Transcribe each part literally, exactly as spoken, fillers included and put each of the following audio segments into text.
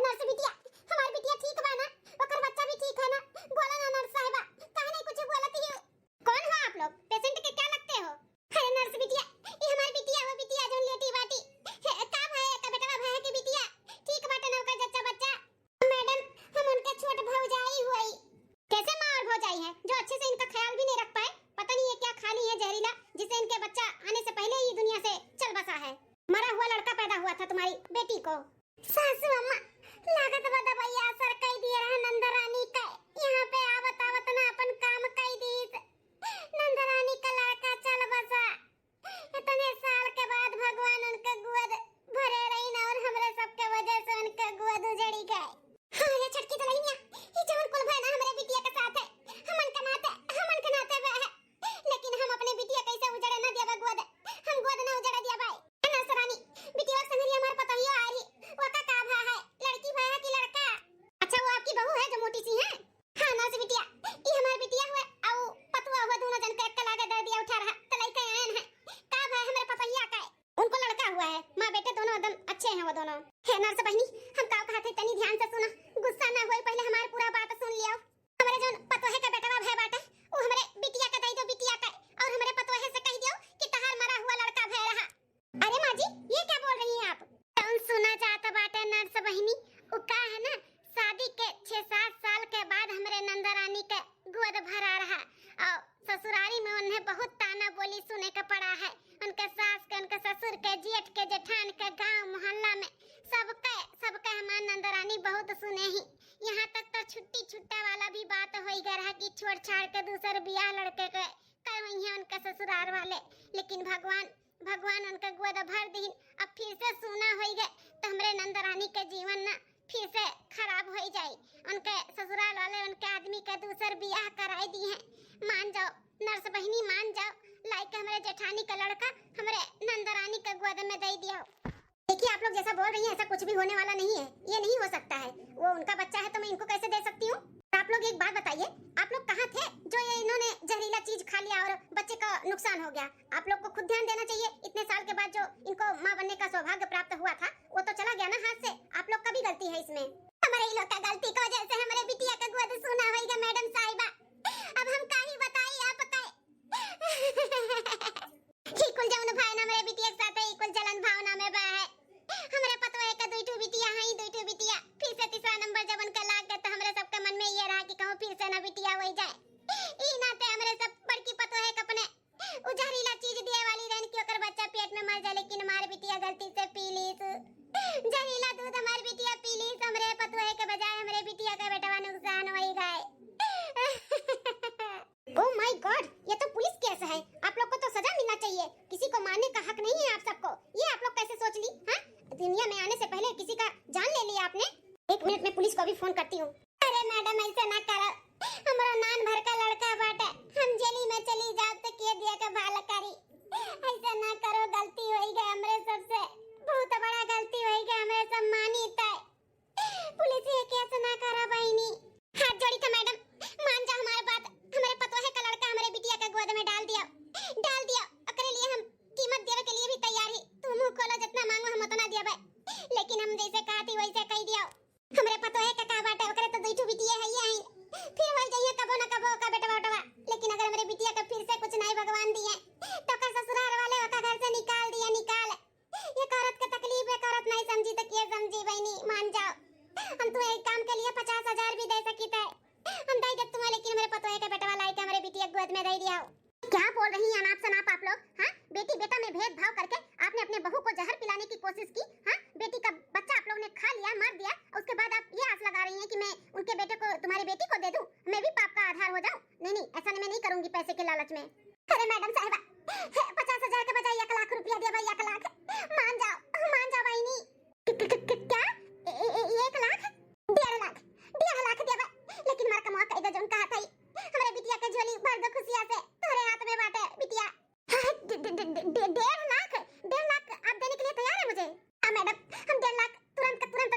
नर्स बिटिया, हमार बिटिया ठीक बा ना? ओकर बच्चा भी ठीक है ना? बोला ना नर्स साहिबा, काहे नहीं कुछ बोलत ही? कौन हो आप लोग? पेशेंट के क्या लगते हो? अरे नर्स बिटिया, ये हमार बिटिया हो बिटिया, जौन लेटी बाटी। हे, का भय है, का बेटवा भय है कि बिटिया? ठीक बाटे ना ओकर जच्चा बच्चा? मैडम, हम उनके छोट भौजाई हुई। कैसे माँ और भौजाई है, जो अच्छे से इनका ख्याल भी नहीं रख पाए? पता नहीं ये क्या खा ली है जहरीला, जिससे इनके बच्चा आने से पहले ही दुनिया से चल बसा है। मरा हुआ लड़का पैदा हुआ था तुम्हारी बेटी को। सासू अम्मा, लागत बा दवाइया असर कई दिए रहा नंदरानी के। यहाँ पे आवत आवत ना अपन काम कई दीस। नंदरानी का लड़का चल बसा। इतने साल के बाद भगवान उनके गोद भरे रही ना, और हमरे सबके वजह से उनके गोद उजड़ी गए। हाँ, ये छोटकी दुल्हनिया, ये जवन कुल भय ना हमरे बिटिया के साथ है, हमन के नाते, हमन के नाते बा है, लेकिन हम अपने बिटिया कैसे उजड़े ना देबे गोद, हम गोद ना उजड़े दिया भाई। नर्स रानी, बिटिया के संगरिया हमार पतोहियो आ रही, ओका का भा है, लड़की भा है कि लड़का? अच्छा, वो आपकी बहू है जो मोटी सी है? हाँ नर्स बिटिया, ई हमार बिटिया हुए, आउ पतुआ हुए, दोनों जन के एक लागे दर्दिया उठा रहा, त लइके आयन है। का भा हमरे पतोहिया का? उनको लड़का हुआ है, माँ बेटे दोनों एकदम अच्छे हैं वो दोनों। हे नर्स बहिनी, हम का कहत है तनी ध्यान से सुना, गुस्सा ना होई, पहले हमार पूरा बात सुन लिया। हमरे जौन पतोहे का बेटवा भय बाटे, वो हमरे बिटिया का दई दो, बिटिया का, और हमरे पतोहे से कह दियो कि तहार मरा हुआ लड़का भय रहा। अरे माँ जी, ये क्या बोल रही हैं आप? जौन सुना जात बाटे नर्स बहिनी, वो का है ना, शादी के छह सात साल के बाद हमरे नंदरानी के गोद भरा रहा और ससुरारी में उन्हें बहुत ताना बोली सुने के पड़ा है। उनके सास के, उनके ससुर के, जेठ के, जेठान के, गांव मोहल्ला में सबके, सबके हमार नंदरानी बहुत सुने ही। यहाँ तक तो छुट्टी छुट्टा वाला भी बात होई गए रहा कि छोड़ छाड़ के दूसर बियाह लड़के के करवइहें उनके ससुरार वाले। लेकिन भगवान, भगवान उनके गोद भर दीन। अब फिर से सूना होई गए तो हमरे नंदरानी के जीवन ना फिर से खराब होई जाई। उनके ससुराल वाले उनके आदमी के दूसर बियाह कराई दिहें। मान जाओ नर्स बहिनी, मान जाओ, लाइके हमरे जेठानी का लड़का हमरे नंदरानी के गोद में दे दियो। देखिए, आप लोग जैसा बोल रही हैं, ऐसा कुछ भी होने वाला नहीं है, ये नहीं हो सकता है। वो उनका बच्चा है तो मैं इनको कैसे दे सकती हूँ? आप लोग एक बात बताइए, आप लोग कहाँ थे जो ये इन्होंने जहरीला चीज खा लिया और बच्चे का नुकसान हो गया? आप लोग को खुद ध्यान देना चाहिए। इतने साल के बाद जो इनको माँ बनने का सौभाग्य प्राप्त हुआ था, वो तो चला गया ना हाथ से। आप लोग का भी गलती है इसमें। हमरे ही लोग का गलती की वजह से हमरे बिटिया का गोद सूना होइगा मैडम साहिबा। अब हम का ही बताई आपका। ई कुल जौन भय ना हमरे बिटिया के साथे, ई कुल जलन भावना में बा है। हमरे पतोहे के दुई ठो बिटिया हई, दुई ठो बिटिया। फिर से तीसरा नंबर जब उनका लाग गए, तो हमरे सबके मन में ये रहा कि कहूँ फिर से ना बिटिया होई जाए। ई नाते हमरे सब बड़की पतोहे के अपने उ जहरीला चीज दिए वाली रहन कि ओकर बच्चा पेट में मर जाए, लेकिन हमार बिटिया गलती से पी लीस जहरीला दूध। हमार बिटिया पी लीस, हमरे पतोहे के बजाय हमरे बिटिया का बेटवा नुकसान होई गए। Oh my God, ये तो पुलिस केस है। आप लोग को तो सजा मिलना चाहिए। किसी को मारने का हक नहीं है आप सबको। ये आप लोग कैसे सोच ली, हाँ? दुनिया में आने से पहले किसी का जान ले लिया आपने। एक मिनट में पुलिस को भी फोन करती हूँ। अरे मैडम, ऐसे ना करो, हमरो नान भर का लड़का बाटे, हम जेली में चली जाब तो के दिया के भाल करी। ऐसे ना करो, गलती होई गए हमरे सबसे, बहुत बड़ा गलती होई गए हमरे सब, मानी तय। पुलिस ये केस ना करा बहिनी। हाथ जोड़ी था मैडम, मान जा हमारे बात। हमरे पतोहे का लड़का हमरे बिटिया के गोद में डाल दिया, डाल दिया। ओकरे लिए हम कीमत देवे के लिए भी तैयार ही। तू मुंह खोलो, जितना मांगो हम उतना देबे, लेकिन हम जैसे कहा थी वैसे कह दिया। हमरे पतोहे का का बाटे, ओकरे तो दुई ठो बिटिया है, ये है। फिर वही जइए कबो न कबो का बेटवा उठवा, लेकिन अगर हमरे बिटिया के फिर से कुछ नहीं भगवान दिए, तो का ससुराल वाले ओका घर से निकाल दिया, निकाल। एक औरत के तकलीफ एक औरत नहीं समझी तो के समझी बहिनी, मान जाओ। हम तुम्हें एक काम के लिए पचास हजार भी दे सकी थे, हम दे दे तुम्हें, लेकिन हमरे पतोहे के बेटवा लाई के हमरे बिटिया गोद में दे दिया। क्या बोल रही हैं अनाप शनाप आप लोग, हाँ? बेटी बेटा में भेदभाव करके आपने अपने बहू को जहर पिलाने की कोशिश की, हाँ? बेटी का बच्चा आप लोग ने खा लिया, मार दिया, उसके बाद आप ये आस लगा रही हैं कि मैं उनके बेटे को, तुम्हारी बेटी को दे दूं, मैं भी पाप का आधार हो जाऊं? नहीं, नहीं, ऐसा नहीं, मैं नहीं करूंगी पैसे के लालच में। अरे मैडम साहिबा, हे, पचास हजार के बजाय एक लाख रुपया दिया भाई, एक लाख। मान जाओ, मान जाओ बहिनी। क-, क-, क-, क-, क्या? ए-, ए-, ए-, एक लाख? डेढ़ लाख, डेढ़ लाख दिया भाई, लेकिन हमार कमवा कह दे जौन कहा था। हमरे बिटिया के झोली भर दो खुशिया से, तोरे हाथ में बाटे बिटिया। हाँ, डे-, डे-, डे-, डे-, डे-, डेढ़ लाख? डेढ़ लाख आप देने के लिए तैयार है मुझे? हाँ मैडम, हम डेढ़ लाख तुरंत का तुरंत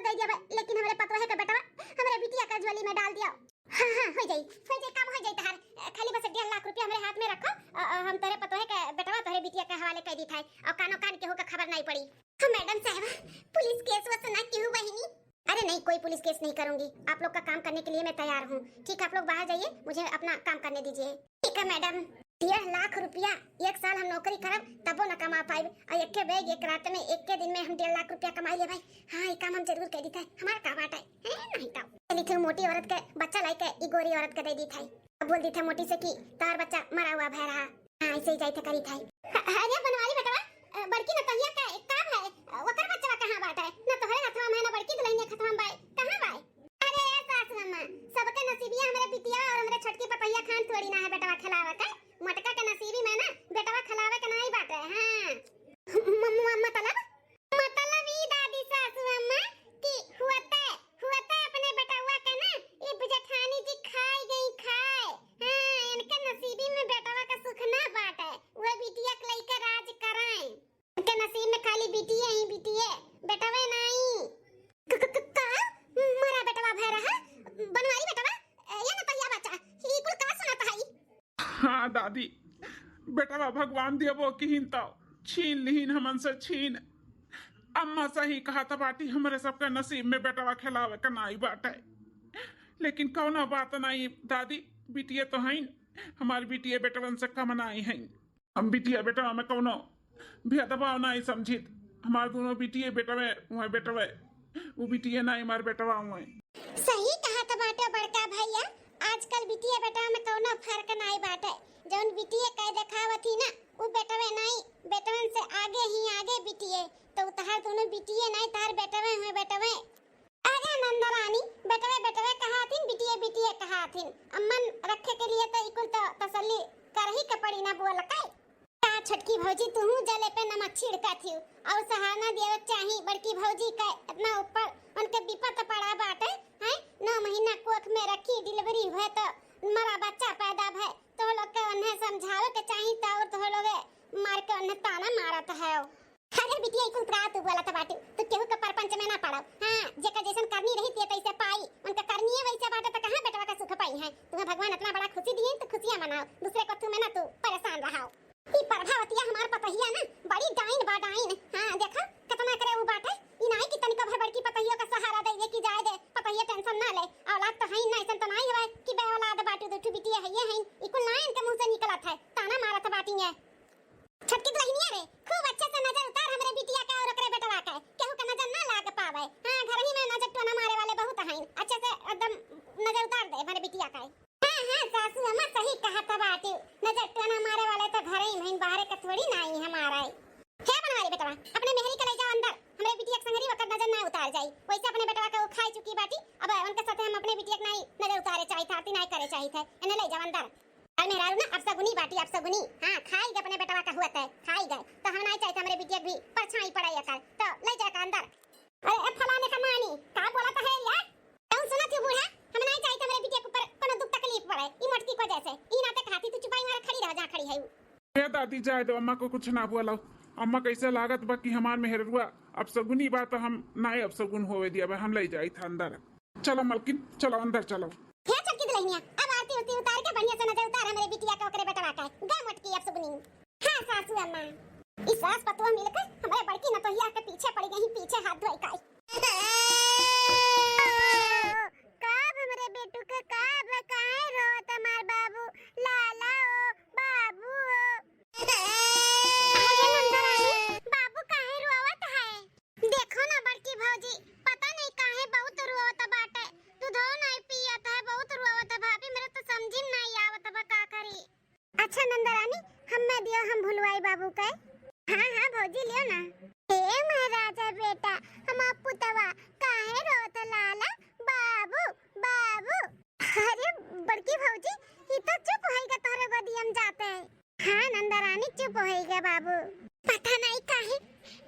कोई पुलिस केस नहीं करूंगी। आप लोग का काम करने के लिए मैं तैयार हूँ। ठीक है, आप लोग बाहर जाइए, मुझे अपना काम करने दीजिए। ठीक है मैडम। डेढ़ लाख रुपया एक साल हम नौकरी करब, तबो न कमा पाइब। और एके बैग एक रात में, एके दिन में हम डेढ़ लाख रुपया कमाई लेबै। हाँ, ये काम हम जरूर कइ दीत है, हमार का बात है, हैं? नहीं तो चली थी मोटी औरत के बच्चा लाइके ई गोरी औरत के दइ दीत है। अब बोल दीत है मोटी से कि तार बच्चा मरा हुआ भय रहा। हाँ, ऐसे ही जाइत है करीत है। ह-, अरे बनवारी बेटवा, अ, बड़की नतहिया का, का भय? अ, ओकर बच्चा कहाँ बाटे? न तोहरे हथवा में, न बड़की दुल्हनिया के हथवा में बाय। कहाँ बाय? अरे ए सासु अम्मा, सबके नसीबिया हमरे बिटिया और हमरे छोटकी पतहिया खान थोड़ी ना है बेटवा खेलावे के। मोटका के नसीबी में ना बेटवा खेलावे के नाई बाटे। हाँ। म-, म-, मतलब? मतलब ई दादी सासु अम्मा कि हुअते, हुअते अपने बेटवा के ना ई जेठानी जी खाई गई खाए। हाँ, इनके नसीबी में बेटवा का सुख ना बाटे। वो बिटिया के लइके राज कराए। के नसीब में खाली बिटिये ही बिटिये, बेटवे नाई। क-, क-, क-, का? मरा बेटवा भय रहा? बनवारी बेटवा? ए, ये ना पहिया बच्चा, ई कुल का सुनात है? हाँ दादी, बेटवा भगवान दियबो किहिन तो छीन लिहिन हमन से छीन। अम्मा सही कहत बाटी, हमरे सबके नसीब में बेटवा खेलावे के नाई बाटे। लेकिन कौनो बात नाई दादी, बिटिये तो हईन, हमार बिटिये बेटवन से कम नाई हईन। हम बिटिया बेटवा में कौनो भेदभाव नाई समझित। हमार दोनों बिटिये बेटवे, वह बेटवे, वो बिटिये नाई, हमार बेटवा हुए। सही कहत बाटे बड़का भैया, आजकल बिटिया बेटवा में कौनो फर्क नाई बाटे। जौन बिटिये कह देखावत ही ना, वो बेटवे नाई, बेटवन से आगे ही आगे बिटिये। तो तहार दोनों बिटिये नाई, तहार बेटवे हुए बेटवे। अरे नंदरानी, बेटवे बेटवे कहाथिन, बिटिये बिटिये कहाथिन। अम्मन रखे के लिए तो इकुल तो तसल्ली करही के पड़ी ना बोल के। का छोटकी भौजी, तुहू जले पे नमक छिड़कत हिउ? और सहारा देवे चाही बड़की भौजी का, इतना ऊपर उनके विपत पड़ा बाटे, हैं? नौ महीना कोख में रखी, डिलीवरी हुए तो मरा बच्चा पैदा भय, तो लोग के उन्हें समझावे के चाही, तो और तो लोग मार के उन्हें ताना मारत है। अरे बिटिया, ई कुल का तू बोलत बाटू? तू केहू के परपंच में ना पड़ब। हाँ, जेकर जैसन करनी रही, ते तैसे पाई। उनका करनिये वैसे बाटे, त कहाँ बेटवा का सुख पाई है? तुम्हें भगवान इतना बड़ा खुशी दिए, तो खुशियाँ मनाओ, दूसरे कथू में ना तू परेशान रहाओ। ई प्रभावतिया हमार पतहिया ना, बड़ी डाइन बा डाइन। हाँ, देखो, कितना करे ऊ बाटे। ई नाई कि तनिको भर बड़की पतहियो का सहारा दे, ये कि जाए दे, पतहिया टेंशन ना ले। औलाद तो है ना, ऐसन तो नाई हवे कि बे औलाद बाटू, दू ठू बिटिया है, ये है। ई कुल ना इनके मुंह से निकलत है, ताना मारत बाटी है। छोटकी दुल्हनिया रे, खूब अच्छे से नजर उतार हमरे बिटिया के और ओकरे बेटवा के, केहू के नजर ना लाग पावे। हाँ, घर ही में नजर टोना मारे वाले बहुत हैं, अच्छे से एकदम नजर उतार दे हमरे बिटिया के। हाँ, हाँ, सासू अम्मा सही कहत बाटी, नजर टोना मारे वाले तो घर ही में, बाहरे के थोड़ी ना आई हमारा। हे बनवारी बेटवा, अपने मेहरी के ले जाओ अंदर, हमरे बिटिया के संगरी ओकर नजर ना उतार जाई, वैसे अपने बेटवा के वो खाई चुकी बाटी, अब उनके साथे हम अपने बिटिया के नाई नजर उतारे चाहित है, आरती नाई करे चाहित है, इन्हें ले जाओ अंदर। अरे मेहरारू ना अपसगुनी बाटी, अपसगुनी। हाँ, खाई गए अपने बेटवा का हुआ तय, खाई गए। तो हम नाई चाहित हमरे बिटिया के भी परछाई पड़े एकर। तो ले जाए का अंदर। अरे ए फलाने का नानी, का बोलत है यार? कौन सुनत हो बूढ़ा? हम नाई चाहित हमरे बिटिया के ऊपर कोनो दुख तकलीफ पड़े। ई मोटकी को जैसे। ई नाते कहाती तू चुपाई मारे खड़ी रह जहाँ खड़ी है ऊ। ए दादी जाए दो, अम्मा को कुछ ना बोलो। अम्मा कैसे लागत बा कि हमार मेहरुआ अपसगुनी बा, तो हम नाई अपसगुन होवे दिया बा, हम ले जाई था अंदर। चलो मलकिन, चलो अंदर चलो। हे छोटकी दुल्हनिया, अब आरती उरती उतार के बढ़िया से नजर उतार हमरे बिटिया के ओकरे बेटवा के। गा मोटकी अपसगुनी। हाँ सासू अम्मा। ई सास पतोह मिलकर हमरे बड़की नतोहिया के पीछे पड़ गई, पीछे हाथ धोई काई। काब हमरे बेटू के काब, काहे रोत हमार बाबू, लाला ओ, बाबू ओ। अरे नंदरानी, बाबू काहे रोवत है? देखो ना बड़की भौजी, पता नहीं काहे बहुत रोवत बाटे। दूधो नहीं पियत है, बहुत रोवत है। भाभी, मेरे तो समझी में नहीं आवत बा, का करी? अच्छा नंदरानी, हम्मे दियो, हम भुलवाई बाबू के। हाँ, हाँ भौजी, लियो ना। ए महाराजा बेटा, हमार पुतवा, काहे रोवत लाला? बाबू, बाबू। अरे बड़की भौजी, ई तो चुप होई के तोहरे गोदिया में जाते। हाँ नंदरानी, चुप होई गए बाबू। पता नहीं काहे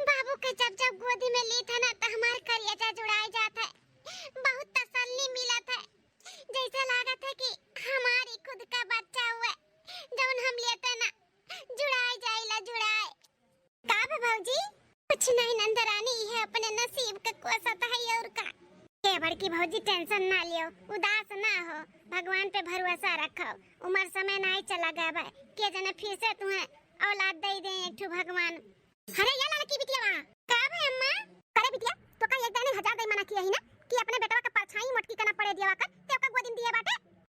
बाबू के जब जब गोदी में लीत है ना, तो हमार करेजा जुड़ाए जात है। बहुत तसल्ली मिलत है, जैसे लागत है कि हमारी खुद का बच्चा हुआ, जौन हम लेते ना, जुड़ाए जाइला, जुड़ाए। का बा भौजी? कुछ नहीं नंदरानी, ये अपने नसीब के कोसत है और का। ए बड़की भौजी, टेंशन ना लियो, उदास ना हो, भगवान पे भरोसा रखो। उमर समय नाई चला गवा बा, के जने फिर से तुम्हें औलाद दे दे एक ठो भगवान। अरे ये लड़की बिटिया बा। का बा अम्मा? अरे बिटिया, तो का एक दाने हजार दे मना किया ही ना, कि अपने बेटवा का परछाई मोटकी का ना पड़े दिया कर, ते ओका गोदी में दिए बाटे।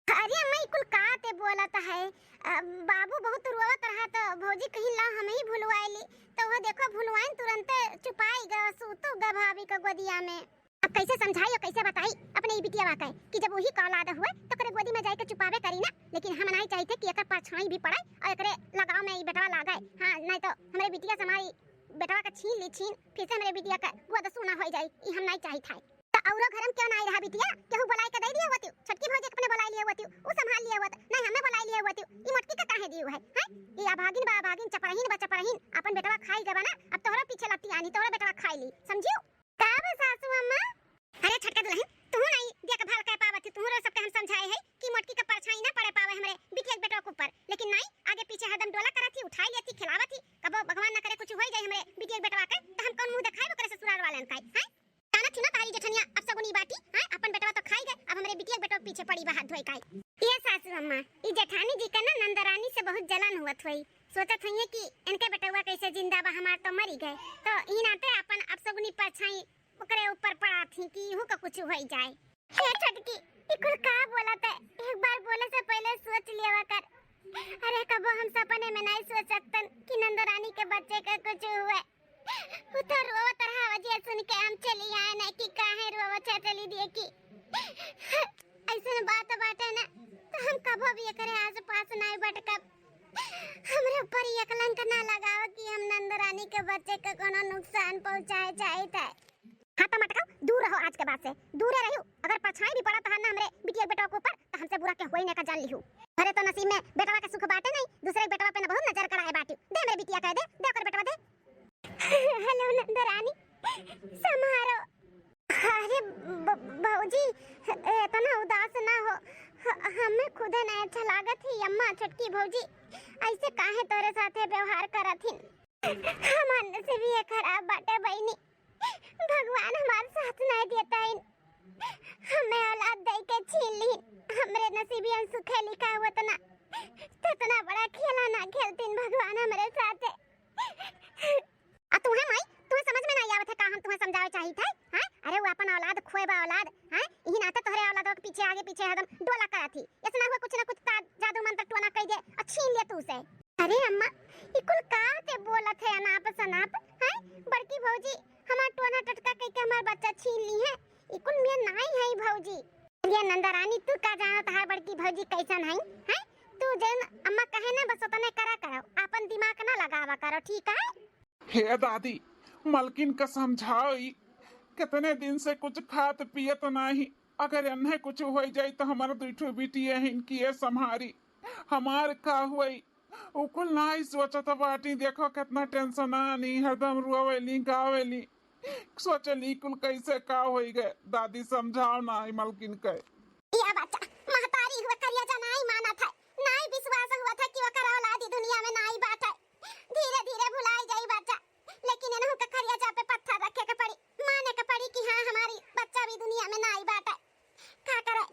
अरे अम्मा, ई कुल का ते बोलत है? अ, बाबू बहुत रोवत रहा तो भौजी कहीं ला हम ही भुलवाई ली, तो वो देखो भुलवाइन तुरंते चुपाई गा, सूतू गा भाभी का गोदिया में। अब कैसे समझाई और कैसे बताई अपने ई बिटिया का कि जब वही का औलाद हुए तो ओकरे गोदी में जाके चुपावे करी ना, लेकिन हम नहीं चाहित कि एकर परछाई भी पड़े और एकरे लगाव में ई बेटवा लागे। हाँ, नहीं तो हमरे बिटिया से हमारी बेटवा का छीन ली छीन, फिर से हमरे बिटिया का गोद सूना हो जाई, ई हम नहीं चाहित है। तो औरो घर में क्यों नहीं रहा बिटिया, केहू बुलाई के दे दिए होती, छोटकी भौजी के अपने बुलाई लिए होती, उ संभाल लिए होत, नहीं हमें बुलाई लिए होती, ई मोटकी का काहे दियो है, हैं? ई अभागिन बा अभागिन, चपरहीन बा चपरहीन, अपन बेटवा खाई गवा ना, अब तोहरा पीछे लत्ती आनी, तोहरा बेटवा खाई ली, समझियो? का बा सासू अम्मा? अरे छोटका दुल्हन, तू नहीं दिया के भल कह पावत ही, तू सबके हम समझाए है कि मोटकी का परछाई ना पड़े पावे हमरे बिटिया के बेटवा के ऊपर, लेकिन नहीं, आगे पीछे हरदम डोला करत ही, उठाई लेत ही, खिलावत ही, कबो भगवान ना करे कुछ होई जाए हमरे बिटिया के बेटवा के, तो हम कौन मुंह देखाए ओकरे ससुराल वालन का, हैं? जाना थी ना तारी जेठनिया, अब सगुनी बाटी, हैं? अपन बेटवा तो खाई गए, अब हमरे बिटिया के बेटवा के पीछे पड़ी बा हाथ धोए काई। ये सासू अम्मा, ई जेठानी जी का ना नंदरानी से बहुत जलन हुआ थोई, सोचत हुई कि इनके बेटवा कैसे जिंदा बा, हमार तो मरी गए, तो ई नाते अपन अब सगुनी परछाई ओकरे ऊपर पड़ा थी कि इहू का कुछ होई जाए। हे छोटकी, ई कुल का बोलत है? एक बार बोले से पहले सोच लेवा कर। अरे कबो हम सपने में नहीं सोच सकतन कि नंदरानी के बच्चे का कुछ हुए। उ तो रोवत रहा, वजह सुन के हम चली आए नहीं कि काहे रोवत है, चली दिए कि ऐसन बात बाटे ना, तो हम कबो भी एकरे आस पास नहीं भटकब। हमरे ऊपर ये कलंक ना लगाओ कि हम नंदरानी के बच्चे के कोनो नुकसान पहुँचाए चाहित है। हाँ तो मटकाओ, दूर रहो आज के बाद से, दूरे रहियो। अगर परछाई भी पड़ा तहार ना हमरे बिटिया बेटवा के ऊपर, तो हमसे बुरा के होई ना का जान लिहू। अरे तो नसीब में बेटवा के सुख बाटे नहीं, दूसरे के बेटवा पे ना बहुत नजर कड़ाए बाटी। दे हमरे बिटिया कह दे, दे ओकर बेटवा दे। हेलो नंदरानी, समारो। अरे ब-, भौजी, इतना उदास ना हो, ह-, हमें खुदे नहीं अच्छा लागत ही अम्मा, छोटकी भौजी ऐसे काहे तोरे साथे व्यवहार करत हिन? हमार नसीबिया खराब बाटे बहिनी, भगवान हमार साथ नहीं देता इन, हमें औलाद दे के छीन लीन। हमरे नसीबिया में सुखे लिखा होत ना, तो इतना बड़ा खेला ना खेलतीन भगवान हमरे साथे। आ तुहे माई, तुहे समझ में नहीं आवत है का हम तुहे समझावे चाहित है, हैं? अरे वो अपन औलाद खोए बा औलाद, हैं? इही नाते तोहरे औलाद के पीछे आगे पीछे हरदम डोला करत ही। ऐसे ना हुआ कुछ ना कुछ ता-, जादू मंत्र टोना कह दे और छीन ले तू से। अरे अम्मा, ई कुल का ते बोलत है अनाप सनाप, हैं? बड़की भौजी हमार टोना टटका कह के हमार बच्चा छीन ली है। ई कुल मियाँ नाई है भौजी। ये नंदरानी, तू का जाना तहार बड़की भौजी कैसन है, हैं? तू जन अम्मा कहे ना बस उतने करा करो, अपन दिमाग ना लगावा करो, ठीक है? हे दादी, मलकिन का समझाओ, ई कितने दिन से कुछ खात पियत नाही। अगर एन्हे कुछ होई जाई तो हमार दुई ठो बिटिया हैं, इनकी ये संभारी, हमार का होई? उ कुल नाही सोचत बाटी। देखो कितना टेंशन आनी, हरदम रोवेली गावेली। सोचली कुल कैसे का होई गए। दादी समझाओ ना ई मलकिन के। या बच्चा, महतारी हुआ करिया जा नाही मानत है, नाही विश्वास हुआ था कि ओकर औलाद ई दुनिया में नाही बाटे। धीरे धीरे भुलाई जाई बच्चा, लेकिन इनहू के करिया जा पे पत्थर रखे के पड़ी, माने के पड़ी कि हाँ हमारी बच्चा भी दुनिया में नाही बाटे। का करे?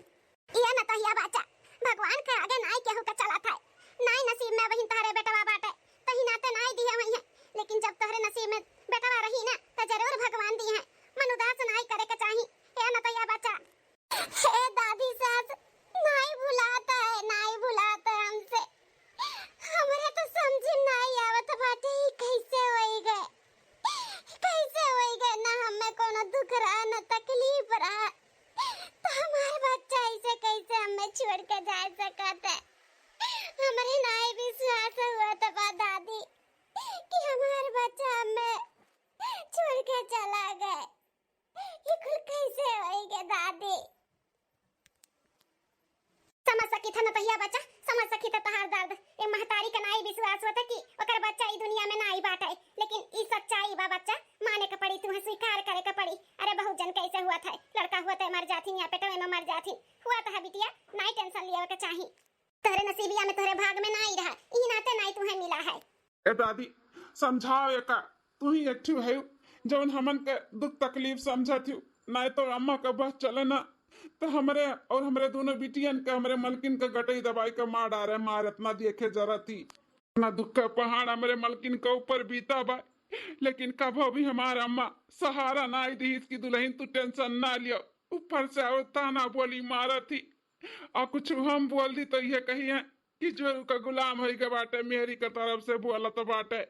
ये न तहिया बच्चा, भगवान के आगे नाही केहू के चलत है। नाही नसीब में वही तहरे बेटवा बाटे, तही नाते नाही दिए हुई है। लेकिन जब तोहरे नसीब में बेटवा रही ना, तो जरूर भगवान दी है। मन उदास नाही करे के चाही। हे न तहिया बच्चा। हे दादी सास, नाही भुलाता है, नाही भुलाता है हमसे। हमरे तो समझ नाही आवत बाटे, ई कैसे होई गए, कैसे होई गए? ना हमें कोनो दुख रहा, ना तकलीफ रहा, तो हमार बच्चा ऐसे कैसे हमें छोड़ के जा सकत है? हमरे नाही विश्वास हुआ था बा दादी कि हमार बच्चा हमें छोड़ के चला गए। ये कुल कैसे होई गए दादी? समझ सकी था न तहिया बच्चा, समझ सकी था तहार दर्द। ए महतारी का नाही विश्वास होता कि ओकर बच्चा ई दुनिया में नाही बाटे, लेकिन ई सच्चाई बा बच्चा, माने के पड़ी, तुहे स्वीकार करे के पड़ी। अरे बहुत जन कैसे हुआ था, लड़का हुआ था मर जाथिन या पेटवे में मर जाथिन, हुआ था बिटिया, नाही टेंशन लिया के चाही। तोहरे नसीबिया में, तोहरे भाग में नाही रहा, ई नाते नाही तुहे मिला है। ए दादी, समझाओ एका, तू ही एक ठो है जौन हमन के दुख तकलीफ समझत हूँ, नाय तो अम्मा का बस चले ना तो हमरे और हमरे दोनों बिटियन के हमरे मलकिन के गटई दबाई के मार डारे, मार इतना देखे जरत ही। इतना दुख का पहाड़ हमरे मलकिन के ऊपर बीता बा, लेकिन कभो भी हमार अम्मा सहारा ना आई दी इसकी दुल्हन, तू टेंशन ना लियो। ऊपर से और ताना बोली मारत ही। और कुछ हम बोल दी तो यह कही है कि जोरू का गुलाम होई के बाटे, मेहरी के तरफ से बोलत बाटे।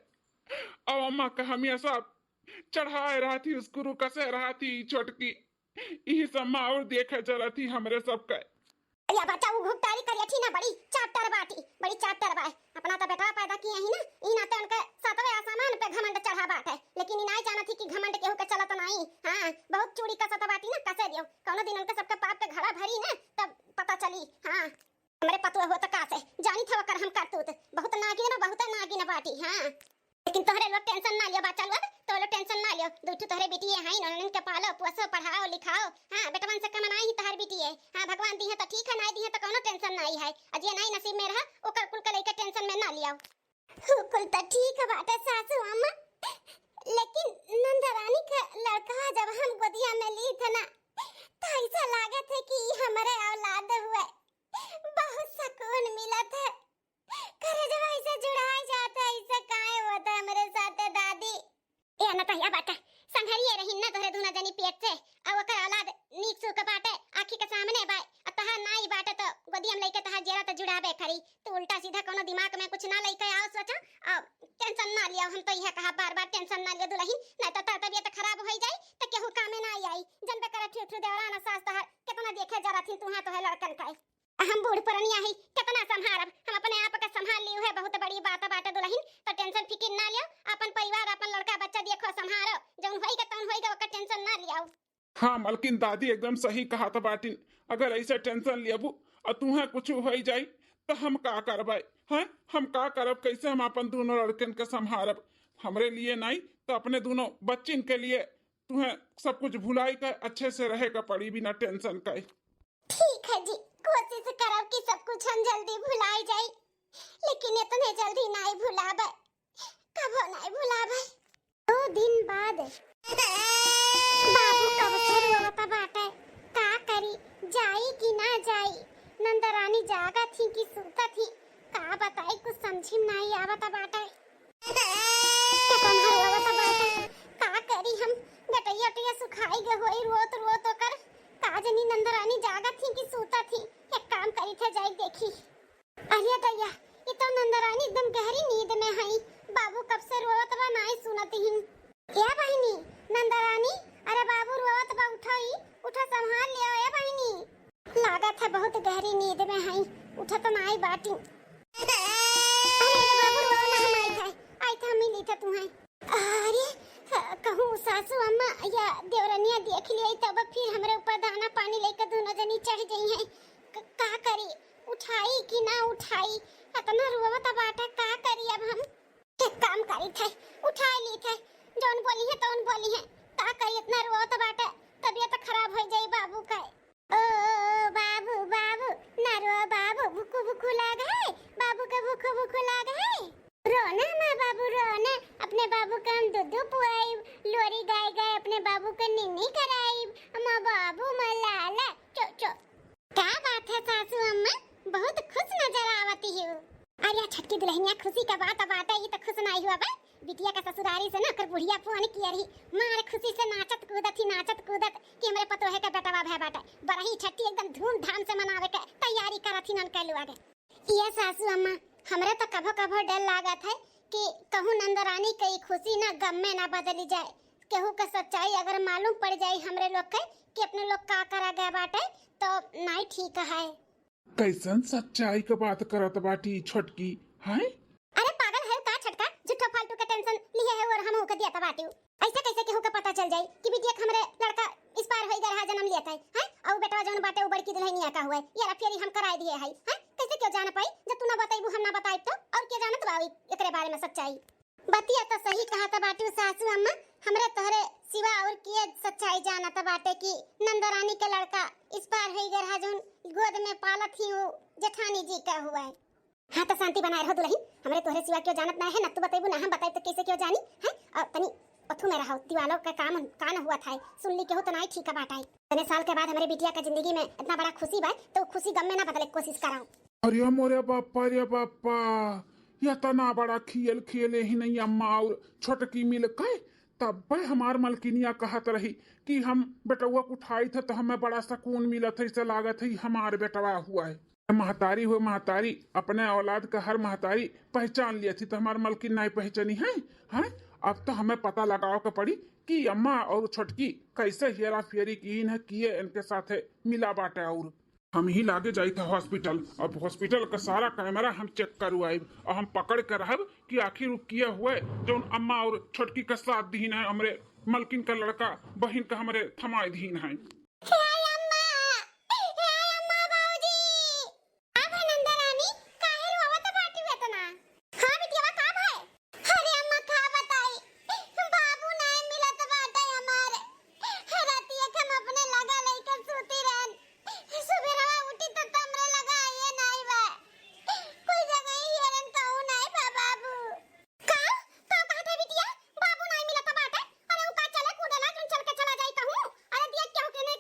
और अम्मा का हमेशा चढ़ाए रहती, उसको रुकसे रहती छोटकी। यही सब माहौल देखे चलत ही हमरे सबके। या बच्चा, उ घुघटारी करियठी ना, बड़ी चापटर बाटी, बड़ी चापटर बा। अपना तो बेटवा पैदा किए ही ना, ई नाते उनके सतवे आसमान पे घमंड चढ़ा बाटे, लेकिन ई नाई जानत ही कि घमंड केहू के चलत नाई। हाँ, बहुत चूड़ी कसत बाटी ना, कसे दियो। कौनो दिन उनके सबके पाप के घड़ा भरी ना, तब पता चली। हाँ, हमरे पतुआ हो त का से जानी था ओकर हम करतूत। बहुत नागिन बा, बहुत नागिन बाटी। हाँ, लेकिन तोहरे लोग टेंशन ना लियो बच्चा लोग, तोहरे लोग टेंशन ना लियो। दू ठो तोहरे बिटिये हैं, उन्हन के पालो, पोसो, पढ़ाओ, लिखाओ। हाँ, बेटवन से कम नाई ही तोहर बिटिये। हाँ, भगवान दी है तो ठीक है, नाई दी है तो कौनो टेंशन नाई है। अजे नाई नसीब में रहा, ओकर कुल के लेके टेंशन में ना लियो। उ कुल तो ठीक बाटे सासू अम्मा, लेकिन नंदरानी का लड़का जब हम गोदिया में ली थे ना, तो ऐसा लागत है कि ई हमरे औलाद हुए। बहुत सुकून मिलत है, करेजवा ऐसे जुड़ाए जात है, ऐसे काहे होत है हमरे साथे दादी? ए अनतहिया बाटे, संघरिये रही ना तोहरे दूना जनी पेट से, और ओकर औलाद नीक सुख बाटे, आँखी के सामने बाय, आ तहार नाई बाटे तो गोदिया में लइके तहार जेरा तो जुड़ाबे करी। तू उल्टा सीधा कौनो दिमाग में कुछ ना लइके आओ सोचा, और टेंशन ना लियो। हम तो यह कहा बार बार टेंशन ना लियो दुलहिन, नहीं तो तोर तबियत खराब होई जाई तो केहू कामे ना आई। जनबे करत ही उठू देवरा ना सास तहार कितना देखे जरा थी तुहा तोहे लड़कन का। हम बूढ़ पुरनिया ही, कितना संभारब? हम अपने आप के संभाल लियो है, बहुत बड़ी बात बाटे दुलहिन। तो टेंशन फिकिर ना लियो, अपन परिवार, अपन लड़का बच्चा देखो, संभारो, जौन होइगा तौन होइगा, ओकर टेंशन ना लियो। हाँ मलकिन, दादी एकदम सही कहत बाटिन। अगर ऐसे टेंशन लेबू और तुहे कुछ होई जाई तो हम का करबे? हैं, हम का करब? कैसे हम अपन दोनों लड़कन के संभारब? हमरे लिए नहीं तो अपने दोनों बच्चिन के लिए तुहे सब कुछ भुलाई के अच्छे से रहे के पड़ी बिना टेंशन के। ठीक है जी, कोशिश करब कि सब कुछ हम जल्दी भुलाई जाई, लेकिन इतने जल्दी नाई भुलाबे, कबो नाई भुलाबे। दो दिन बाद। बाबू कब से रोवत बाटे, का करी, जाई कि ना जाई? नंदरानी जागत ही कि सूतत ही, का बताई, कुछ समझी में नाई आवत बाटे। केतना रोवत बाटे, का करी हम, गटैया उटैया सुखाई गए होई रोत रोत ओकर। का जनी नंदरानी जागत ही कि सूतत ही, एक काम करी थे जाई देखी। अरे दैया, ई तो नंदरानी एकदम गहरी नींद में हई। बाबू कब से रोवत बा, नाई सुनत ही। ए बहिनी, नंदरानी, अरे बाबू रोवत बा, उठो ई, उठो संभाल लियो ए बहिनी। लागत है बहुत गहरी नींद में हई, उठत नाई बाटी। अरे बाबू रोवत ना, हम आई थे, आई थे, हम मिली थे तुहें। अरे, कहूँ सासू अम्मा या देवरनिया देख लिया तब फिर हमरे ऊपर दाना पानी लेके दोनों जनी चढ़ गई हैं। क-, का करी, उठाई कि ना उठाई? इतना रोवत बाटा, का करी अब हम? एक काम करी थे, उठाई ली थे, जौन बोली है तौन बोली है। का करी, इतना रोवत बाटा, तबियत खराब हो जाई बाबू का। ओ बाबू, बाबू, ना रो बाबू, भुकु भुकु लाग है, बाबू के भुकु भुकु लाग है। रो ना माँ बाबू, रो ना, अपने बाबू के हम दूध पुआइब, लोरी गाय गाय अपने बाबू के नीनी कराइब, माँ बाबू माँ लाला, चो चो। का बात है सासू अम्मा, बहुत खुश नजर आवती हो। अरे छोटकी दुलहिनिया, खुशी का बात बाटे, ई तो खुश नाई हुआ बा। बिटिया के ससुरारी से ना ओकर बुढ़िया फोन किया रही, मार खुशी से नाचत कूदत ही, नाचत कूदत कि हमरे पतोहे के बेटवा भय बाटे। बरही छट्ठी एकदम धूमधाम से मनावे के तैयारी करत ही ननके लुआ के। ये सासू अम्मा, हमरे तो कभो कभो डर लागत है कि कहूँ नंदरानी के ई खुशी ना गम में ना बदली जाए। केहू के सच्चाई अगर मालूम पड़ जाई हमरे लोग के कि अपने लोग का करा गया बाटे, तो नाई ठीक है। कैसन सच्चाई के बात करत बाटी छोटकी, हैं? अरे पागल है का छोटका, झूठो फालतू के टेंशन लिए है और हम होके दिया बाटी। ऐसे कैसे केहू के पता चल जाई कि बिटिया के हमरे लड़का इस पार होई गए रहा जन्म लिया था, हैं? और बेटवा जौन बाटे उ बड़की दुल्हनिया का हुआ है, यार फेरी हम कराए दिए है, हैं? कैसे क्यों जान पाई? जब तू ना बताइबू, हम ना बताइब तो और के जानत बा एकरे बारे में सच्चाई? बतिया तो सही कहत बाटू सासू अम्मा, हमरे तोहरे सिवा और के सच्चाई जानत बाटे कि नंदरानी के लड़का इस पार होई गए रहा जौन गोद में पालत ही उ जेठानी जी का हुआ है। हाँ तो शांति बनाए रहो दुलहिन, हमरे तोहरे सिवा क्यों जानत ना है, ना तू बतैबू ना हम बताइब तो कैसे क्यों जानी है? और तनी अथू में रहो, दीवालों का काम कान हुआ था, सुन ली केहू तो नाई ठीक बात आई। इतने साल के बाद हमरे बिटिया का जिंदगी में इतना बड़ा खुशी बा तो खुशी गम में ना बदले के कोशिश कराओ। अरे मोरे बापा रे बापा, इतना बड़ा खेल खेले ही नहीं अम्मा और छोटकी मिल के तब्बे हमार मलकिनिया कहत रही कि हम बेटवा के उठाइत है तो हमें बड़ा सुकून मिलत है, इसे लागत है हमार बेटवा हुआ है। महतारी हो महतारी, अपने औलाद का हर महतारी पहचान लिया थी, तो हमार मलकिन नहीं पहचानी है, हैं? अब तो हमें पता लगावे के पड़ी कि अम्मा और छोटकी कैसे हेरा फेरी कीन है, किए इनके साथे मिला बाटे। और हम ही लागे जाई था हॉस्पिटल। अब हॉस्पिटल का सारा कैमरा हम चेक करवाइब और हम पकड़ के रहब कि आखिर वो किए हुए जौन अम्मा और छोटकी का साथ दीन है, हमरे मलकिन का लड़का बहिन का हमरे थमाए दीन है। हे अम्मा, हे अम्मा, बाबूजी। का भा नंदा रानी, काहे रोवत बाटी एतना? हाँ बिटिया, का भाई? अरे अम्मा, का बताई, बाबू नाय मिलत बाटे हमारे। रतिया के हम अपने लगा लइके सूती रहन, सुबेरवा उठी तो तमरे लगा आइए नाई बा। कोई जगह ही हेरन तो नाई बा बाबू। का? का कहत है बिटिया? बाबू नाई मिलत बाटे? अरे उ का चले कूदेला, जौन चल के चला जाई कहूँ? अरे दिया केहू के नहीं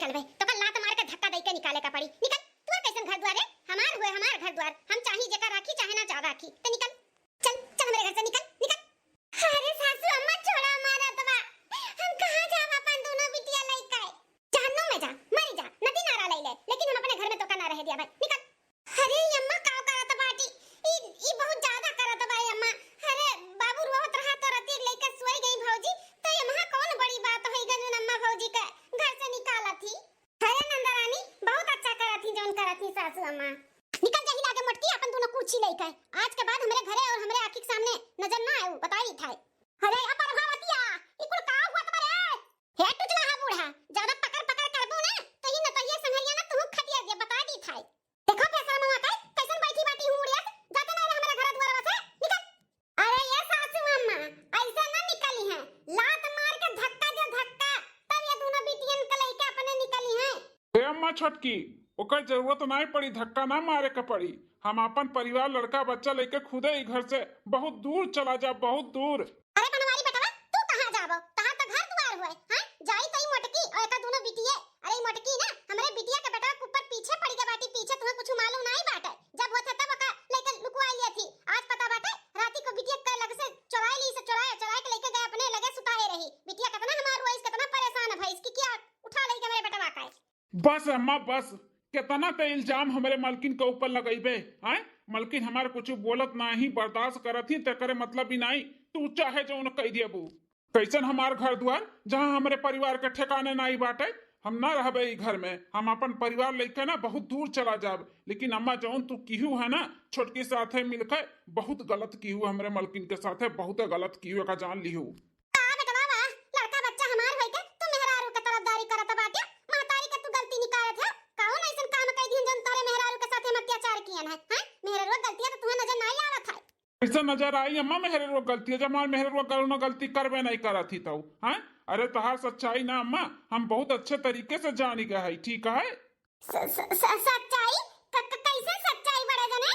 निकलबे, तोका लात मार के धक्का दई के निकाले का पड़ी। निकल, तोर कैसन घर द्वार है? हमार हुए हमार घर द्वार, हम चाही जेका राखी चाहे ना जा राखी, तो निकल, चल, चल हमरे घर से निकल, निकल। अरे सासू अम्मा, छोड़ा मारत बा, हम कहाँ जाब अपन दोनों बिटिया लइके? जहन्नुम में जा, मरी जा, नदी नारा लई ले, लेकिन हम अपने घर में तोका ना रहे दिया भाई, निकल। अरे अम्मा, का करत बाटी? ई, ई बहुत ज्यादा करत बा अम्मा। अरे बाबू रोवत रहा तो रतिया लइके सोई गई भौजी, तो एम्मा कौन बड़ी बात होई गजुन अम्मा भौजी के घर से निकालत ही? अरे नंदरानी, बहुत अच्छा करत ही जौन करत ही सासू अम्मा। निकल जाही लागे मोटकी अपन दोनों कुर्सी लइके। आज के बाद हमरे घरे और हमरे आँखी के सामने नजर ना आए, बताई थाई। अरे या प्रभावतिया, ई कुल का हुआ तुम्हारे? हे टुचला हा बूढ़ा, ज्यादा पकड़ पकड़ करबू ना, तो ई न तो ये संघरिया ना तू खटिया दे, बता दी थाई। देखो बेशरम अम्मा के, कैसन बैठी बाटी हुड़िया, जाते ना रे हमरे घर दुआरवा से, निकल। अरे ये सासू अम्मा, ऐसे ना निकली है, लात मार के धक्का दे धक्का, तब ये दोनों बिटियन के लइके अपने निकली है। ए अम्मा छोटकी, ओकर जरूरत नाई पड़ी, धक्का ना मारे के पड़ी। हम अपन परिवार, लड़का बच्चा लइके खुदे ई घर से बहुत दूर चला जा, बहुत दूर। अरे बनवारी बेटवा, तू कहाँ जाबो? तहार तो घर दुआर हुए, हैं? जाई तो ई मोटकी और एकर दोनों बिटिये। अरे ई मोटकी ना, हमरे बिटिया के बेटवा के ऊपर पीछे पड़ गए बाटी, पीछे तुम्हें कुछ मालूम नाई बाटे। जब होते तब ओका लइके लुकवा लिए थी। आज पता बाटे, राती को बिटिया के लग से चुराए ली से, चुराए, चुराए के लइके गए अपने लगे सुताए रही। बिटिया कितना हमार रोइस, कितना परेशान भइस कि क्या उठा लइके हमरे बेटवा का। बस अम्मा बस, कितना ते इल्जाम हमरे मलकिन के ऊपर लगइबे, हैं? मलकिन हमार कुछ बोलत नाही, बर्दाश्त करत ही, तेकरे मतलब ही नाही, तू चाहे जौन कह देबू। कैसन हमार घर दुआर, जहाँ हमरे परिवार के ठिकाने नाही बाटे, हम ना रहबे ई घर में, हम अपन परिवार लइके ना बहुत दूर चला जाब। लेकिन अम्मा जौन तू किहू है ना, छोटकी साथे मिलके बहुत गलत किहू, हमरे मलकिन के साथे बहुत गलत किहू, एका जान लिहू। का बेटवा बा, लड़का बच्चा हमार होई के तू मेहरारू के तरफदारी करत बाटे, महतारी के तू गलती निकारत है। कौन ऐसन काम कई दिहन जौन तोरे मेहरारू के साथे हम अत्याचार कियन है, हैं? मेहरारू के गलतिया तो तुहे नजर नाई आवत है। कैसे नजर आई अम्मा मेहरारू के गलतिया, जब हमार मेहरारू कौनो गलती करबे नहीं करत ही तऊ, हैं? अरे तोहार सच्चाई ना अम्मा, हम बहुत अच्छे तरीके से जानी गए है, ठीक है? स-, स-, स-, सच्चाई? क-, क-, कैसे सच्चाई बड़े जने?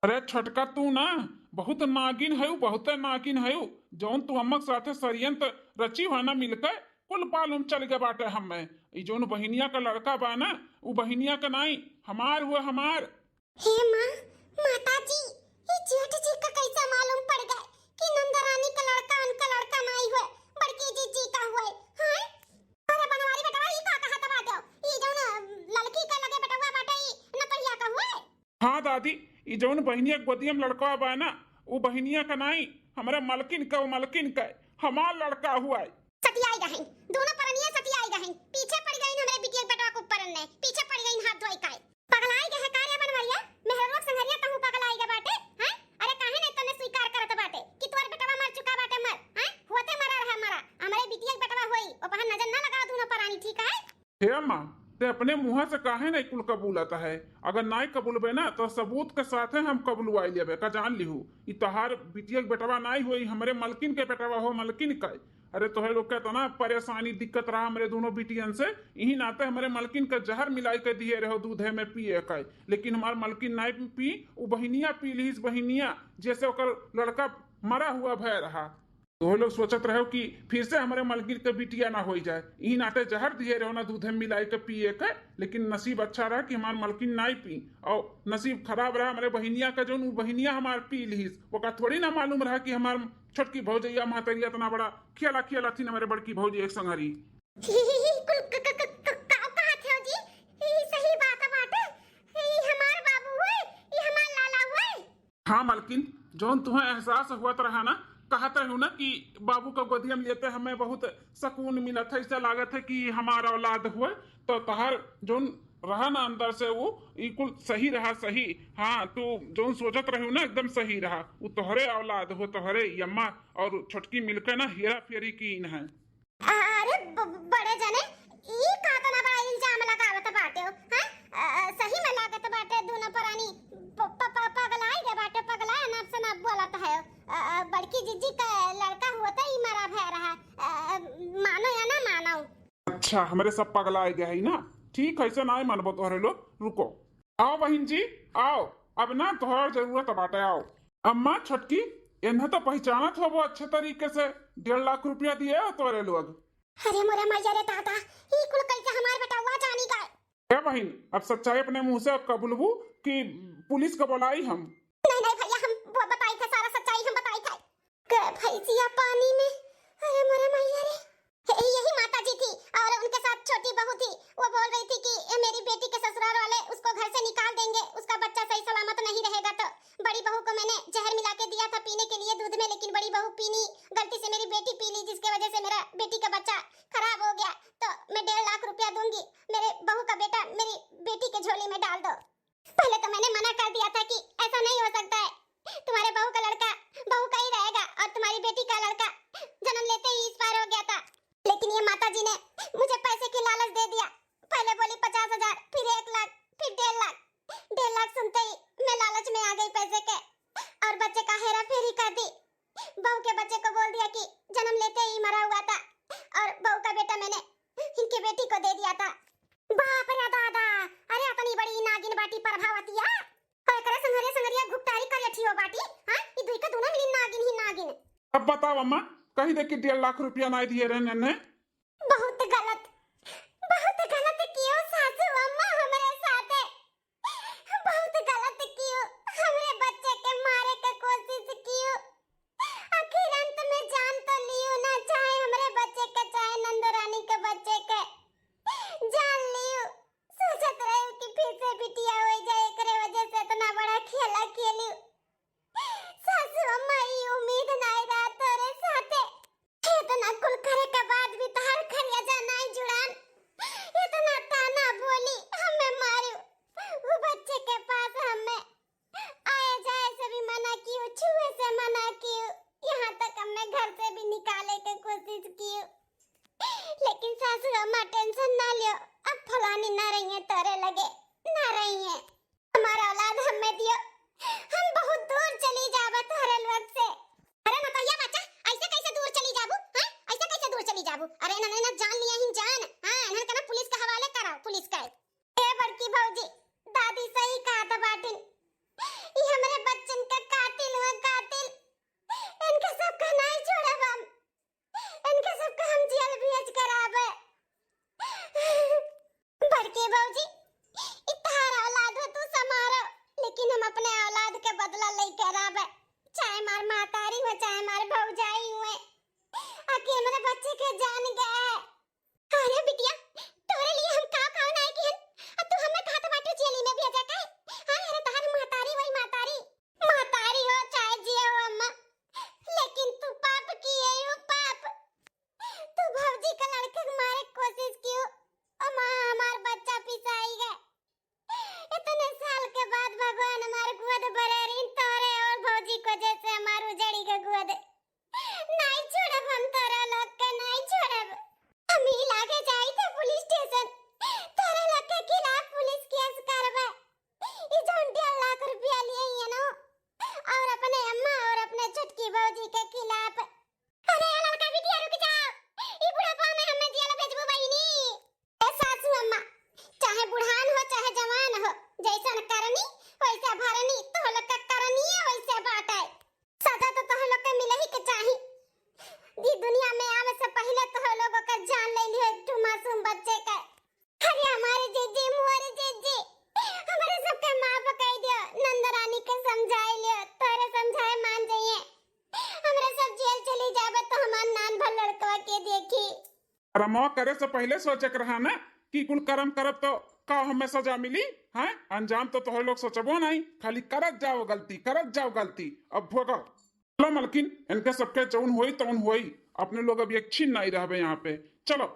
अरे छोटका तू ना बहुत नागिन हयू, बहुते नागिन हयू। जौन तू अम्मा के साथे षड्यंत्र रची हो ना मिलके, कुल मालूम चल गए बाटे हमें। ई जौन बहिनिया का लड़का बा ना, उ बहिनिया का नाई, हमार हुए हमार। हे माँ, माता जी, ई जेठ जी का कैसे मालूम पड़ गए कि नंदरानी का लड़का उनका लड़का नाई हुए, बड़की जीजी का हुए? हाँ? अरे बनवारी बेटवा, ई का कहत बाटे? ई जौन ललकी के लगे बेटवा बाटे, ई नतहिया का हुए? हाँ दादी, ई जौन बहिनिया के गोदिया में लड़कवा बा ना, उ बहिनिया का नाई, हमरे मलकिन का, उ मलकिन का, हमार लड़का हुआ है। सतियाई गहिन, दोनों परनिया सतियाई गहिन, पीछे पड़ गइन हमरे बिटिया के बेटवा के ऊपर ने, पीछे पड़ गइन हाथ धोई का। पगलाई गए है का रे बनवरिया? मेहररुआ के संघरिया कहूँ पगलाई गए बाटे, हैं? अरे काहे नहीं तने स्वीकार करत बाटे कि तोर बेटवा मर चुका बाटे, मर, हैं? होते मरा रहा मरा, हमरे बिटिया के बेटवा होई, ओ पहन नजर ना लगाओ दोनों परानी, ठीक है? हे अम्मा, ते अपने मुँह से काहे नहीं कुल कबूलत है? अगर नहीं कबूलबे ना तो सबूत के साथे हम कबूलवाई लेबे, का जान लिहू। ई तोहार बिटिया के बेटवा नहीं होई, हमरे मलकिन के बेटवा हो, मलकिन का। अरे तोहे लोग के इतना परेशानी दिक्कत रहा हमरे दोनों बिटियन से, इही नाते हमरे मलकिन के जहर मिलाई के दिए रहो दूधे में पिए के, लेकिन हमार मलकिन नहीं पी, उ बहिनिया पी लीस, बहिनिया, जैसे ओकर लड़का मरा हुआ भय रहा। तोहे लोग सोचत रहो कि फिर से हमरे मलकिन के बिटिया ना होई जाए, इही नाते जहर दिए रहो ना दूधे में मिलाई के पिए के, लेकिन नसीब अच्छा रहा कि हमार मलकिन नहीं पी, और नसीब खराब रहा हमरे बहिनिया का, जौन उ बहिनिया हमार पी लीस, ओका थोड़ी ना मालूम रहा कि हमार छोटकी भौजैया महतरिया इतना बड़ा खेला खेलत थी हमरे बड़की भौजी एक संघरी। ही, ही, ही, कुल क-, क-, क-, क-, का कहत हो जी? ई सही बात बाटे। ई हमार बाबू हुए, ई हमार लाला हुए। हाँ मलकिन, जौन तुहें एहसास हुआ तो रहा ना, कहत रहू ना कि बाबू का गोदिया में लेते हमें बहुत सुकून मिलत है, ऐसा लागत है कि हमारा औलाद हुए। तो तहार जौन रहा ना अंदर से, वो ई कुल सही रहा, सही। हाँ, तू जौन सोचत रहू ना, एकदम सही रहा। वो तोहरे औलाद हो, तोहरे यम्मा और छोटकी मिलके ना हेरा फेरी कीन है। अरे ब-, बड़े जने, ई का तना बड़ा इल्जाम लगावत बाटे हो, हैं? अ, अ, सही में लागत बाटे दोनों परानी प-, प-, प-, पगलाई गए बाटे, पगलाए ना से ना बोलत है। अ, अ, बड़की जीजी का लड़का हुआ तो ई मरा भय रहा। अ, अ, मानो या ना मानो। अच्छा, हमरे सब पगलाए गए है ना? ठीक है, ऐसे नाय मानबो तोहरे लोग। रुको, आओ बहिन जी, आओ, अब ना तोहर जरूरत बाटे, आओ। अम्मा छोटकी, इन्हें तो पहचानत होबो अच्छे तरीके से, डेढ़ लाख रुपया दिए हो तोरे लोग। अरे मोरे मैया रे दादा, ई कुल कैसे हमार बेटवा अब सच्चाई अपने मुंह से कबुलबू कि पुलिस को बुलाई हम? नहीं, नहीं भैया, हम ब-, बताई थे, सारा सच्चाई हम बताई थे। क-, भैंसिया पानी में, अरे मोरे मैया रे। ये-, यही माता जी थी और उनके साथ छोटी बहू थी। वो बोल रही थी कि ये मेरी बेटी के ससुराल वाले उसको घर से निकाल देंगे, उसका बच्चा सही सलामत नहीं रहेगा। तो बड़ी बहू को मैंने जहर मिला के दिया था पीने के लिए दूध में, लेकिन बड़ी बहू पी नहीं, गलती से मेरी बेटी पी ली, जिसके वजह से मेरा बेटी का बच्चा खराब हो गया। तो मैं डेढ़ लाख रुपया दूंगी, मेरे बहू का बेटा मेरी बेटी के झोली में डाल दो। पहले तो मैंने मना कर दिया था कि ऐसा नहीं हो सकता है, तुम्हारे बहू का लड़का बहू का ही रहेगा और तुम्हारी बेटी का लड़का जन्म लेते ही एक्सपायर हो गया था। लेकिन ये माता जी ने मुझे पैसे की लालच दे दिया। पहले बोली पचास हजार, फिर एक लाख, फिर डेढ़ लाख। डेढ़ लाख सुनते ही मैं लालच में आ गई पैसे के, और बच्चे का हेरा फेरी कर दी। बहू के बच्चे को बोल दिया कि जन्म लेते ही मरा हुआ था, और बहू का बेटा मैंने इनके बेटी को दे दिया था। बाप रे दादा, अरे अपनी बड़ी नागिन बाटी प्रभावतिया। और एकरे संघरिया संघरिया घुपटारी करे ठियो बाटी, हाँ? ई दुई का दोनों मिली नागिन ही नागिन। अब बताओ अम्मा, कही दे कि डेढ़ लाख रुपया नहीं दिए रहे नन्हे। बहुत गलत, बहुत गलत कियो सासू अम्मा हमरे साथे। बहुत गलत कियो, हमरे बच्चे के मारे के कोशिश कियो। आखिर अंत में जान तो लियो ना, चाहे हमरे बच्चे के, चाहे नंदरानी के बच्चे के जान लियो। सोचत रहे कि फिर से बिटिया हो जाए, एकरे वजह से इतना बड़ा खेला खेली। सासू अम्मा, ई उम्मीद नाई रहा तोरे साथे। इतना कुल करे के बाद भी तहार करेजा नाई जुड़ान। इतना ताना बोली हमें मारू। वो बच्चे के पास हमें आए जाए से भी मना कियो, छुए से मना कियो, यहाँ तक हमें घर से भी निकाले के कोशिश कियो। लेकिन सासू अम्मा टेंशन ना लियो, अब फलानी ना रही है तोरे लगे, ना रही है। हमारा औलाद हमें दियो, हम बहुत दूर चली जाबे तोहरे लोग से। अरे मतैया बच्चा, ऐसे कैसे दूर चली जाबू, हैं? ऐसे कैसे दूर चली जाबू? अरे इन्हन ना जान लिया ही जान, हाँ, इन्हन के ना पुलिस के हवाले कराओ, पुलिस के। ए बड़की भौजी, दादी सही कहत बाटिन, ई हमरे बच्चन के कातिल हुआ, कातिल। इनके सबका नाई छोड़ब हम, इनके सबका हम जेल भेज कर आबे। बड़की भौजी, ई तहार औलाद हो, तू संभारो, लेकिन हम अपने औलाद के बदला लेके रहबे, चाहे मार महतारी हो, चाहे मार भौजाई हुए, आखिर हमरे बच्चे के जान गए। अरे बिटिया, तोरे लिए हम का का नाई किहन, अब तू हमें कहत बाटू जेली में भेजे के? हाँ, अरे तहार महतारी वही महतारी, महतारी हो चाहे जिए हो अम्मा, लेकिन तू पाप किए हो, पाप। तू भौजी का लड़के के मारे के कोशिश कियो, अम्मा, हमार बच्चा पिसाई गए। इतने साल के बाद भगवान हमार गोद भरे रही तोरे और भौजी को, जैसे हमार उजड़ी के गोद। नाई छोड़ब हम तोरा लोग के, नाई छोड़ब। हम ही लागे जाई थे पुलिस स्टेशन, तोरा लोग के खिलाफ पुलिस केस करबे। ई जौन डेढ़ लाख रुपया लिए है ना, और अपने अम्मा और अपने छोटकी भौजी के खिलाफ। अरे ए लड़का बिटिया रुक जाओ, ई बुढ़ापा में हमें जेल भेजबू बहिनी। ए सासू अम्मा, चाहे बुढ़ान हो चाहे जवान हो, जैसन करनी वैसे भरनी, तोह लोग के करनी है वैसे बाटे। सजा तो तोह लोग के मिले ही के चाही। ई दुनिया में आवे से पहले तोह लोग ओकर जान ले लियो एक ठो मासूम बच्चे के। अरे हमारे जीजी, मोरे जीजी, हमरे सबके माफ कर दियो, नंद रानी के समझाई लियो, तोरे समझाए मान जाइए। हमरे सब जेल चली जाबे तो हमार नान भर लड़कवा के देखी। अरे माँ, करे से पहले सोचे के रहा ना कि कुल करम करब तो का हमें सजा मिली, हैं? अंजाम तो तोहरे लोग सोचबो नहीं, खाली करत जाओ गलती, करत जाओ गलती। अब भोगो। चलो मलकिन, इनके सबके जौन होई तौन होई, अपने लोग अभी एक छिन नहीं रहबे यहाँ पे। चलो।